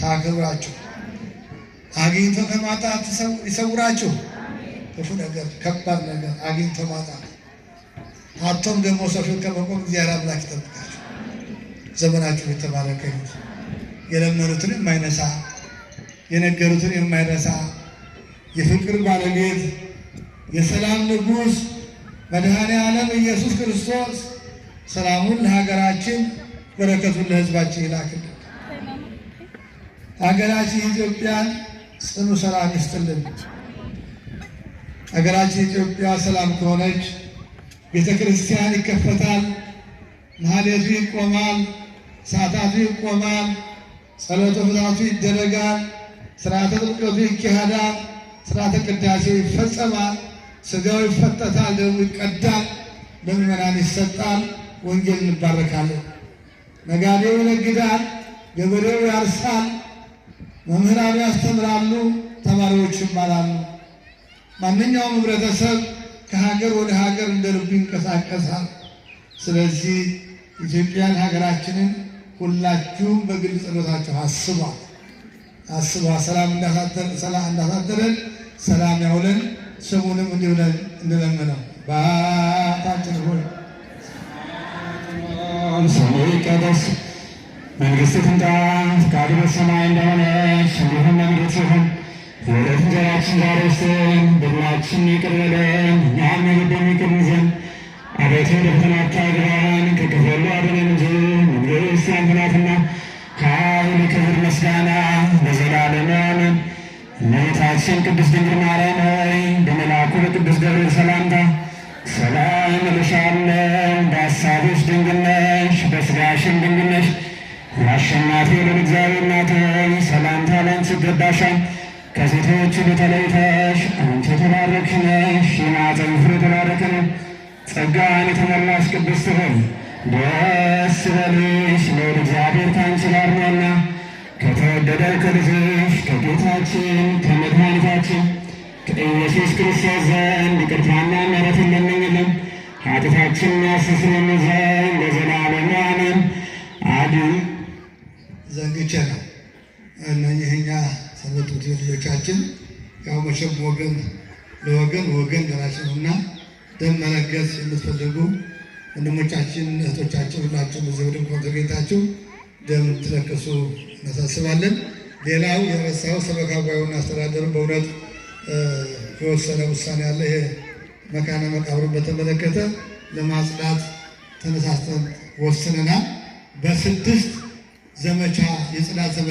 ታክብራችሁ፣ አግኝቶ ከማጣት ይሰውራችሁ። ክፉ ነገር፣ ከባድ ነገር አግኝቶ ማጣት፣ አቶም ደግሞ ሰው ፊት ከመቆም እግዚአብሔር አምላክ ይጠብቃችሁ። ዘመናችሁ የተባረከ ይሁን። የለመኑትን የማይነሳ፣ የነገሩትን የማይረሳ፣ የፍቅር ባለቤት፣ የሰላም ንጉሥ መድኃኔ ዓለም ኢየሱስ ክርስቶስ ሰላሙን ለሀገራችን፣ በረከቱን ለሕዝባችን ይላክልን። ሀገራችን ኢትዮጵያን ጽኑ ሰላም ይስጥልን። ሀገራችን ኢትዮጵያ ሰላም ከሆነች ቤተ ክርስቲያን ይከፈታል፣ ማህሌቱ ይቆማል፣ ሰዓታቱ ይቆማል፣ ጸሎተ ፍትሐቱ ይደረጋል፣ ስርዓተ ጥምቀቱ ይካሄዳል፣ ስርዓተ ቅዳሴው ይፈጸማል፣ ስጋው ይፈተታል፣ ደሙ ይቀዳል፣ ለምዕመናን ይሰጣል፣ ወንጌል እንባረካለን። ነጋዴው ይነግዳል፣ ገበሬው ያርሳል፣ መምህራኑ ያስተምራሉ፣ ተማሪዎች ይማራሉ። ማንኛውም ህብረተሰብ ከሀገር ወደ ሀገር እንደ ልቡ ይንቀሳቀሳል። ስለዚህ ኢትዮጵያን ሀገራችንን ሁላችሁም በግል ጸሎታችሁ አስቧት አስቧት። ሰላም እንዳሳደረን ሰላም ያውለን። ስሙንም እንዲህ ብለን እንለምነው። አባታችን ሆይ ስምህ ይቀደስ፣ መንግስትህ ትምጣ፣ ፈቃድህ በሰማይ እንደሆነች እንዲሁም በምድር ትሁን። የዕለት እንጀራችንን ዛሬ ስጠን፣ በደላችንን ይቅር በለን እኛም የበደሉንን ይቅር እንል ዘንድ፣ አቤቱ ወደ ፈተና አታግባን፣ ከክፉ ሁሉ አድነን እንጂ መንግሥት ያንተ ናትና፣ ኃይል፣ ክብር፣ ምስጋና ለዘላለሙ አሜን። እመቤታችን ቅድስት ድንግል ማርያም ሆይ፣ በመልአኩ በቅዱስ ገብርኤል ሰላምታ ሰላም እልሻለሁ። በሐሳብሽ ድንግል ነሽ፣ በሥጋሽም ድንግል ነሽ። የአሸናፊ ልዑል እግዚአብሔር እናት ሆይ፣ ሰላምታ ላንቺ ይገባሻል። ከሴቶች ሁሉ ተለይተሽ አንቺ የተባረክሽ ነሽ፣ የማኅፀንሽ ፍሬ የተባረከ ነው። ጸጋን የተመላሽ ቅድስት ሆይ፣ ደስ ይበልሽ፣ ልዑል እግዚአብሔር ከአንቺ ጋር ነውና፣ ከተወደደው ከልጅሽ ከጌታችን ከመድኃኒታችን ከኢየሱስ ክርስቶስ ዘንድ ይቅርታና ምሕረትን ለምኝልን፣ ኃጢአታችንን ያስተሰርይልን ዘንድ ለዘላለሙ አሜን። አዲ ዘንግቼ ነው። እነኚህ እኛ ሰንበት ትምህርት ቤት ልጆቻችን ያው መቼም ወገን ለወገን ወገን ደራሽ ነውና ደም መለገስ የምትፈልጉ ወንድሞቻችን እህቶቻችን ሁላችሁም እዚህ ድንኳን ተገኝታችሁ ደም እንድትለግሱ እናሳስባለን። ሌላው የረሳው ሰበካ ጉባኤውን አስተዳደሩን በእውነት የወሰነ ውሳኔ አለ። ይሄ መካነ መቃብሩን በተመለከተ ለማጽዳት ተነሳስተን ወስነናል። በ6 ዘመቻ የጽዳት ዘመቻ